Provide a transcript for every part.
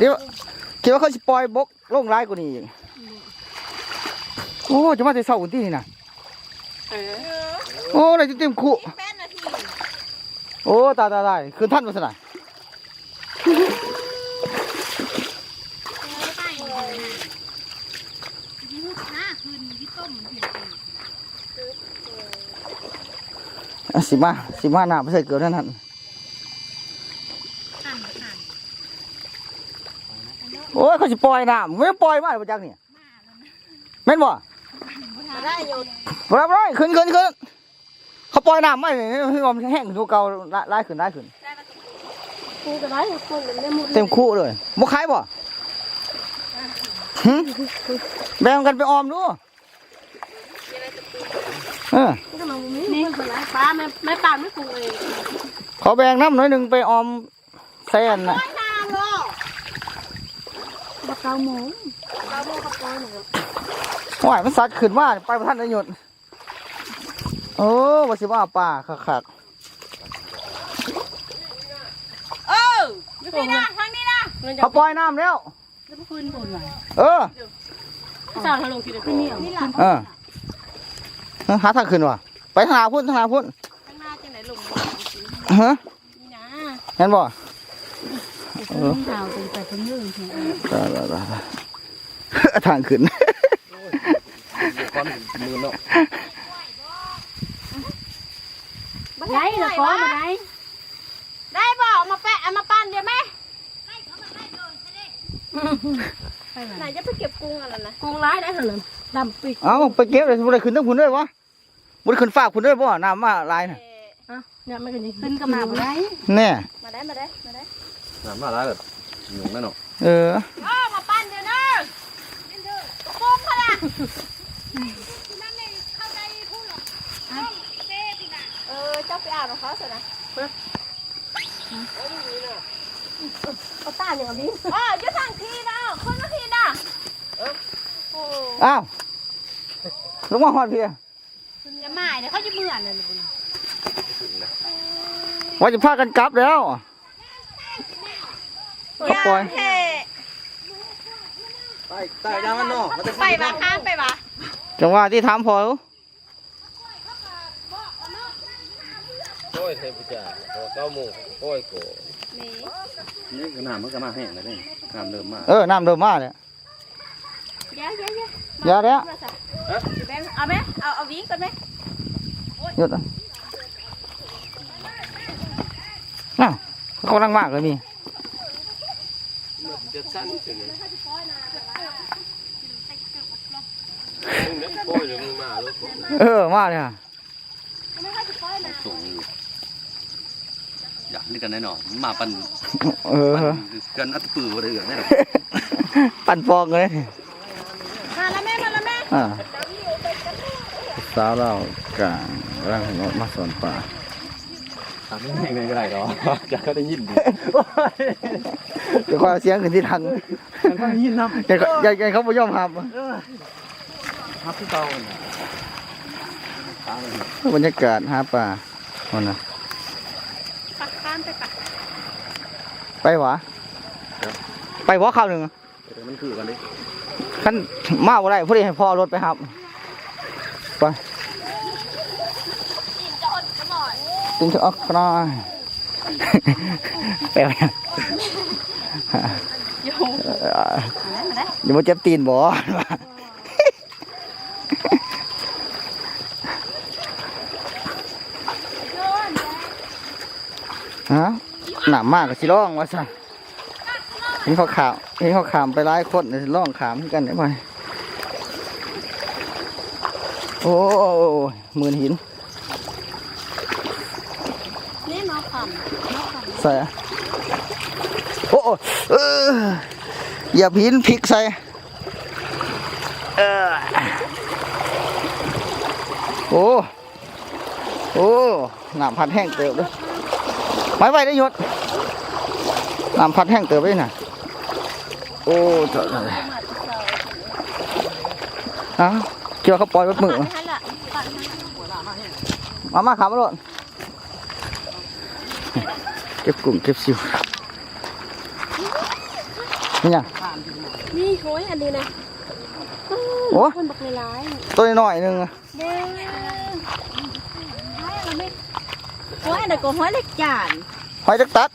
ດຽວ ຄິດວ່າເຂົາຊິປ່ອຍບົກລົງຫຼາຍກວ່ານີ້ອີກ. ໂອ້ ຈະມາແຕ່ເຊົ້າພຸ້ນຕິນີ້ນະ. ເອີ ໂອ້ ໄດ້ເຕັມຄຸ. ແປດນາທີ. ໂອ້ ຕາຍ ຕາຍ ຕາຍ ຂຶ້ນທັນບໍ່ຊັ້ນນະ? ອ່ະ ຊິມາ ຊິມາ ນ້ຳໄປໃສ່ເກືອບນັ້ນ. ໂອ້ຍ ເຂົາຊິປ່ອຍນ້ຳ ແມ່ນປ່ອຍມາບໍ່ຈັກນີ້ ແມ່ນບໍ່? ບໍ່ໄດ້ຢູ່ ບໍ່ໄດ້ ບໍ່ໄດ້ ຂຶ້ນ ຂຶ້ນ ຂຶ້ນ. ເຂົາປ່ອຍນ້ຳມານີ້ ມັນແຮງກວ່າເກົ່າ ຫຼາຍຂຶ້ນ ຫຼາຍຂຶ້ນ. ກູກໍໄດ້ ເຕັມຄຸເລີຍ. ບໍ່ຂາຍບໍ່? ຫຶ? ແບ່ງກັນໄປອອມດູ. ເອີ ມັນກໍບໍ່ມີ ມັນກໍຫຼາຍປາ ແມ່ ແມ່ປານມັນປູກເອງ. ຂໍແບ່ງນຳໜ້ອຍໜຶ່ງໄປອອມແຊນນະ. ບໍ່ເກົ້າໂມງ ເກົ້າໂມງກໍປ່ອຍ. ໂອ້ຍ ມັນສັດຂຶ້ນມາ ໄປບໍ່ທັນໄດ້ຢຸດ. ໂອ້ ວ່າຊິມາເອົາປາຄັກໆ. ເອີ ຢູ່ພີ້ນະ ທາງນີ້ນະ. ເຂົາປ່ອຍນ້ຳແລ້ວ. ແລ້ວບໍ່ຄືນພຸ້ນວ່າ ເອີ ສາວທາລົງທີ່ໄດ້ຂຶ້ນນີ້. ເອີ ຫາທາງຂຶ້ນວ່າ ໄປທາງໜ້າພຸ້ນ ທາງໜ້າພຸ້ນ. ທາງໜ້າຈັ່ງໃດລົງ? ຮະ? ນີ້ນະ ແມ່ນບໍ່? ເອີ ໄປເພິ່ນເບິ່ງ ໄປໆໆ ທາງຂຶ້ນ. ໂອ້ຍ ມີຄວາມມືນເນາະ. ໄດ້ລະກໍມາໄດ້ ໄດ້ບໍ່? ເອົາມາແປະ ເອົາມາປັ່ນດຽວແມ່. ໄປ ໄປ ໄປ ໄປ ຢ່າໄປເກັບກຸ້ງອັນນັ້ນນະ ກຸ້ງຫຼາຍໄດ໋ຫັ້ນນະ ດຳປິກ. ເອົ້າ ໄປເກັບເລີຍ ບໍ່ໄດ້ຂຶ້ນເທິງພຸ້ນເລີຍຫວາ? ບໍ່ໄດ້ຂຶ້ນຟາກພຸ້ນເດີບໍ່? ນ້ຳມາຫຼາຍນະ. ເອີ ເອົ້າ ນ້ຳມັນກໍຍັງຂຶ້ນກໍມາບໍ່ໄດ້. ແນ່ ມາໄດ້ ມາໄດ້ ມາໄດ້. ນ້ຳມາຫຼາຍແລ້ວ ຍຸງແລ້ວເນາະ. ເອີ ເອີ ມາປັ່ນເດີເດີ ໂປ່ງຫັ້ນລະ. ເອີ ເຈົ້າໄປອາບນຳເຂົາຊັ້ນນະ. ເອົາຕາຫຍັງ ເອົາດິນ. ເອີ ຢູ່ທາງພີ້ນະ ຂຶ້ນມາພີ້ນະ. ເອີ ໂອ້ ອ້າວ ລົງມາຮອດພີ້. ຈະໝາຍເດ້ ເຂົາຈະເມືອນເດ້. ວ່າຈະພາກັນກັບແລ້ວ ຢ່າ ປ່ອຍ ແທ້ ໄປ ໄປ ຢ່າມັນເນາະ ໄປວ່າ ຂ້າມໄປວ່າ. ຈັ່ງວ່າທີ່ຖາມພໍ່. ໂອ້ຍ ເທພະເຈົ້າ ພໍເກົ້າໂມງກໍປ່ອຍກໍ ນີ້ ນີ້ກໍນ້ຳມັນກໍມາແຮງແລ້ວເດ້ ນ້ຳເລີ່ມມາ. ເອີ ນ້ຳເລີ່ມມາແລ້ວ. ຢ່າ ຢ່າ ຢ່າ ຢ່າແລ້ວ ເອົາແມ່ ເອົາ ເອົາຫວີກ່ອນແມ່. ຢຸດ ອ້າວ ເຂົາກຳລັງມາກໍມີ. ເອີ ມາແລ້ວ. ສູງຢູ່ ຢາກນີ້ກັນແນ່ນອນ ມາປັ່ນ ເອີ ປັ່ນເຄື່ອນອັດຕະປືບໍ່ໄດ້ເລື່ອງແນ່ນອນ ປັ່ນຟອງເລີຍ. ມາລະແມ່ ມາລະແມ່. ອ່າ ສາວລາວກາງກຳລັງມາສອນປາ. ອ່າ ແມ່ນກໍໄດ້ດອກ ຈັກເຂົາໄດ້ຍິນ. ດຽວຂ້ອຍເອົາສຽງຂຶ້ນທີຫຼັງ ເຂົາໄດ້ຍິນນຳ ຢ້ານເຂົາ ຢ້ານ ຢ້ານເຂົາບໍ່ຍອມຮັບ. ເອີ ຮັບຄືເກົ່າ. ບັນຍາກາດຫາປາ ຫັ້ນນະ. ໄປ ຂ້າມໄປປະ ໄປຫວາ? ໄປບໍ່? ຄາວໜຶ່ງ ມັນຄືກັນເດ້ ຄັນມາບໍ່ໄດ້ ພໍດີໃຫ້ພໍ່ເອົາລົດໄປຮັບ. ໄປ ຕີນຈະອອກກະໜ້ອຍ ໄປ ຢ່າມາເຈັບຕີນບໍ? ຮະ ນ້ຳມາກໍຊິລອງວ່າຊັ້ນ. ເຫັນເຂົາຂ້າມ ເຫັນເຂົາຂ້າມໄປຫຼາຍຄົນ ລອງຂ້າມຄືກັນໄດ້ບໍ່? ໂອ້ຍ ໝື່ນຫີນ. ນີ້ເນາະ ຂ້າມ ເນາະ ຂ້າມ ໃສ່ ໂອ້ ເອີ ຢຽບຫີນພິກໃສ່. ເອີ ໂອ້ ໂອ້ ນ້ຳພັດແຮງເຕີບເດ້. ໄວ້ໄວ້ໄດ້ ຍົດ ນ້ຳພັດແຮງເຕີບເດ້ນະ. ໂອ້ ເຈົ້າ ເຈົ້າ ເຈົ້າ ອ້າວ ເຈົ້າເຂົາປ່ອຍເບິດມື້. ມາ ມາ ຂ້າມມາໂລດ. ເກັບກຸ້ງເກັບຊິວ. ນີ້ຫຍັງ? ນີ້ຫອຍອັນນີ້ນະ. ໂອ້ ມັນບັກຫຼາຍໆ ໂຕນ້ອຍໜຶ່ງ. ເບິ່ງ ໂອ້ຍ ອັນນັ້ນກໍຫອຍເລັກຈານ ຫອຍເລັກຕັດ.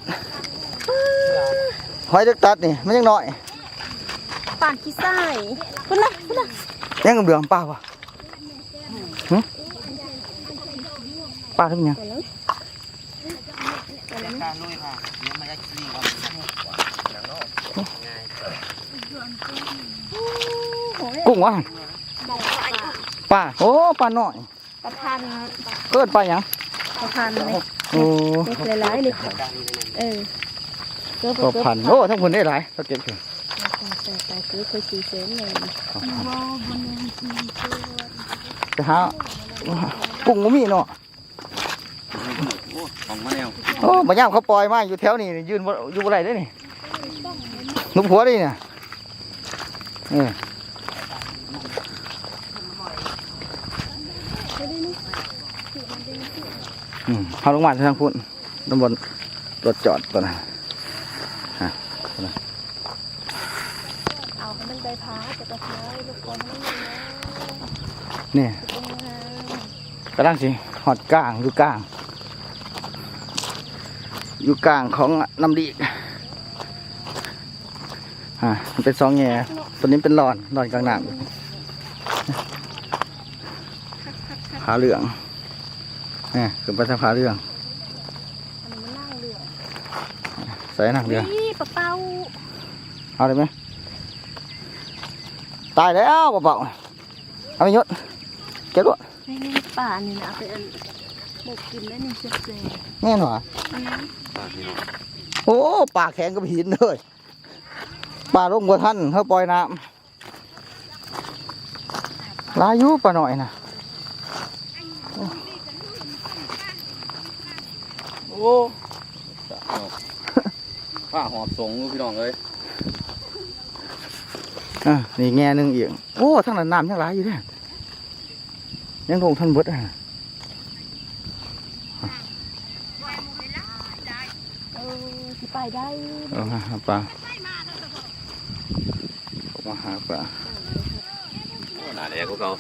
ຫອຍເລັກຕັດນີ້ມັນຍັງນ້ອຍ ປານຂີ້ຊາຍ. ພຸ້ນນະ ພຸ້ນນະ. ຍັງເບືອງປາບໍ່? ຫຶ? ປາຄືຫຍັງ? ກຸ້ງວະ? ປາ ໂອ້ ປານ້ອຍ ປາພັນ. ເອີ້ນປາຫຍັງ? ປາພັນ. ໂອ້ ເລັກຫຼາຍໆນີ້. ເອີ ປາພັນ. ໂອ້ ທັງພຸ້ນໄດ້ຫຼາຍ ເຂົາເກັບຢູ່. ໄປໆໆ ຄືຄ່ອຍຊິເຊີນແມ່ນ. ໄປຫາ ກຸ້ງບໍ່ມີເນາະ. ໂອ້ ຂອງມາແນວ ໂອ້ ບາງຍາມເຂົາປ່ອຍມາຢູ່ແຖວນີ້ ຢືນບໍ່ ຢູ່ບໍ່ໄດ້ເດ້ນີ້ ໜູຜົວເດ້ນີ້ນະ. ເອີ ອືມ ເຮົາລົງມາທາງພຸ້ນ ນຳບ່ອນລົດຈອດຕົວນັ້ນ. ຮະ ເອົາໃຫ້ມັນໄດ້ພາ ຈະໄປຂາຍ ລົບກວນໃຫ້ມັນແດ່. ນີ້ ກຳລັງຊິຮອດກາງ ຢູ່ກາງ ຢູ່ກາງຂອງນ້ຳລີກ. ອ່າ ມັນເປັນສອງແງ່ ຕົວນີ້ເປັນລອນ ລອນກາງນ້ຳ. ຜາເຫຼືອງ ນີ້ ຂຶ້ນໄປທາງຜາເຫຼືອງ. ອັນນີ້ມັນນາງເຫຼືອງ ໃສ່ນາງເຫຼືອງ. ນີ້ປາເປົ້າ ເອົາໄດ້ໄໝ? ຕາຍແລ້ວປາເປົ້າ. ເອົາໄປຍົດ ເກັບໂລດ. ນີ້ໆ ປານີ້ນະ ເອົາໄປອັນໝົກກິນໄດ້ນີ້ ແຊບໆ. ແມ່ນຫວາ? ແມ່ນ. ໂອ້ ປາແຂງກັບຫີນເລີຍ ປາລົງບໍ່ທັນ ເຮົາປ່ອຍນ້ຳ. ຫຼາຍຢູ່ປານ້ອຍນະ. ໂອ້ ພາຫອບສົງຢູ່ພີ່ນ້ອງເອີຍ. ອ່າ ນີ້ແງ່ໜຶ່ງອີກ. ໂອ້ ທາງນັ້ນນ້ຳຍັງຫຼາຍຢູ່ເດ້ ຍັງລົງທັນເບິດ. ເອີ ຊິໄປໄດ້ ເອີ ຫາປາ ອອກມາຫາປາ. ໂອ້ ໜ້າແຫຼກກວ່າເກົ່າ.